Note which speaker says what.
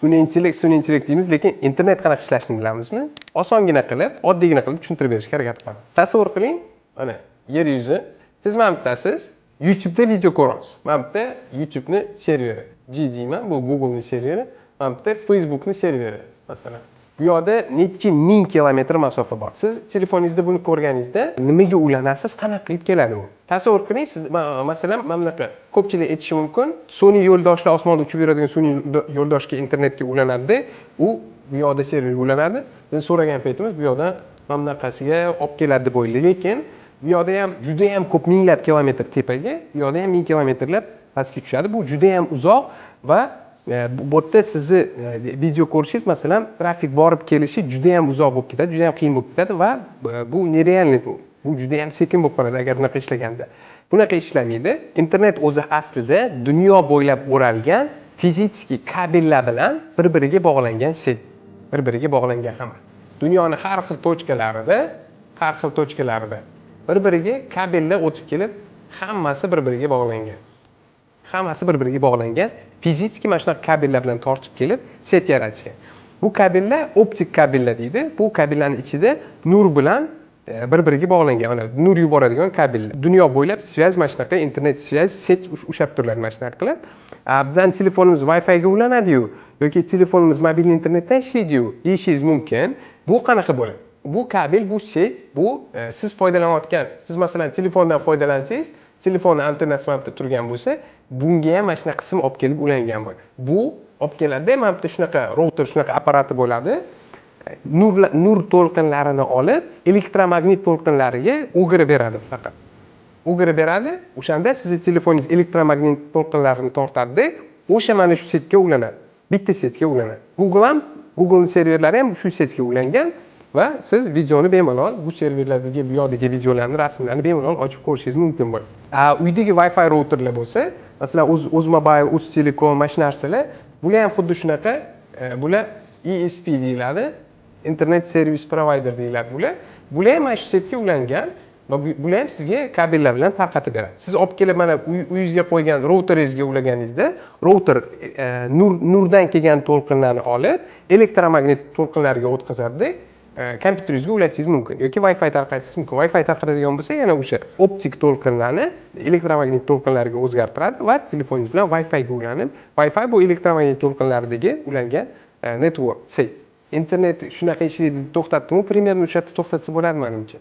Speaker 1: Sun'iy intellekt, sun'iy intellekt deymiz, lekin internet qanaqa ishlashini bilamizmi? Osongina qilib, oddiygina qilib tushuntirib berishga harakat qilaman. Tasavvur qiling, mana yer yuzi, siz mana bittasiz YouTube'da video ko'ryapsiz. Mana bitta YouTube'ni serveri, G deyman, bu Google'ni serveri, mana bitta Facebook'ni serveri, masalan. Bu yoqda necha ming kilometr masofa bor. Siz telefoningizda buni ko'rganingizda nimaga ulanasiz, qanaqa qilib keladi u? Tasavvur qiling, siz masalan, mana bunaqa ko'pchilik aytishi mumkin, sun'iy yo'ldoshlar, osmonda uchib yuradigan sun'iy yo'ldoshga, internetga ulanadida, u bu yoqda serverga ulanadi. Biz so'ragan paytimiz bu yoqdan mana bunaqasiga olib keladi deb o'ylaydi, lekin bu yoqda ham juda ham ko'p minglab kilometr tepaga, bu yoqda ham ming kilometrlab pastga tushadi. Bu juda ham uzoq va bu yerda sizni video ko'rishingiz, masalan, trafik borib kelishi juda ham uzoq bo'lib ketadi, juda ham qiyin bo'lib ketadi va bu нереальный, bu juda ham sekin bo'lib qoladi agar bunaqa ishlaganda. Bunaqa ishlamaydi. Internet o'zi aslida dunyo bo'ylab o'ralgan физический kabellar bilan bir biriga bog'langan сеть, bir biriga bog'langan hammasi. Dunyoni har xil точка larida, har xil точка larida bir biriga kabellar o'tib kelib, hammasi bir biriga bog'langan. Hammasi bir biriga bog'langan. Физический mana shunaqa kabellar bilan tortib kelib сеть yaratishgan. Bu kabellar optik kabellar deydi. Bu kabellarni ichida nur bilan bir biriga bog'langan. Mana nur yuboradigan kabellar. Dunyo bo'ylab связь, mana shunaqa internet связь, сеть ushlab turiladi mana shunaqa qilib. Bizani telefonimiz Wi-Fi ga ulanadi-yu yoki telefonimiz mobil internetdan ishlaydi-yu deyishingiz mumkin. Bu qanaqa bo'ladi? Bu kabel, bu сеть, bu siz foydalanayotgan, siz, masalan, telefondan foydalansangiz, telefonni antennasi mana bu yerda turgan bo'lsa, bunga ham mana shunaqa qism olib kelib ulangan bo'ladi. Bu olib keladida, mana bu yerda shunaqa router, shunaqa apparati bo'ladi. Nur to'lqinlarini olib, elektromagnit to'lqinlariga o'girib beradi faqat. O'girib beradi, o'shanda sizni telefoningiz elektromagnit to'lqinlarini tortadida, o'sha mana shu сеть ga ulanadi. Bitta сеть ga ulanadi. Google ham, Google'ning serverlari ham shu сеть ga ulangan va siz videoni bemalol bu serverlardagi, bu yoqdagi videolarni, rasmlarni bemalol ochib ko'rishingiz mumkin bo'ladi. Uydagi Wi-Fi routerlar bo'lsa, masalan, Uzmobile, Uztelecom, mana shu narsalar, bular ham xuddi shunaqa, bular ISP deyiladi. Internet Service Provider deyiladi bular. Bular ham mana shu сеть ga ulangan va bular ham sizga kabellar bilan tarqatib beradi. Siz olib kelib mana uyingizga qo'ygan routeringizga ulaganingizda, router nurdan kelgan to'lqinlarni olib, elektromagnit to'lqinlarga o'tkazadida, kompyuteringizga ulatishingiz mumkin yoki Wi-Fi tarqatishingiz mumkin. Wi-Fi tarqatadigan bo'lsa, yana o'sha optik to'lqinlarni elektromagnit to'lqinlarga o'zgartiradi va telefoningiz bilan Wi-Fi ga ulanib, Wi-Fi bu elektromagnit to'lqinlaridagi ulangan network, сеть. Internet shunaqa ishlaydi, to'xtatdimu, примерно o'sha yerda to'xtatsa bo'ladi manimcha.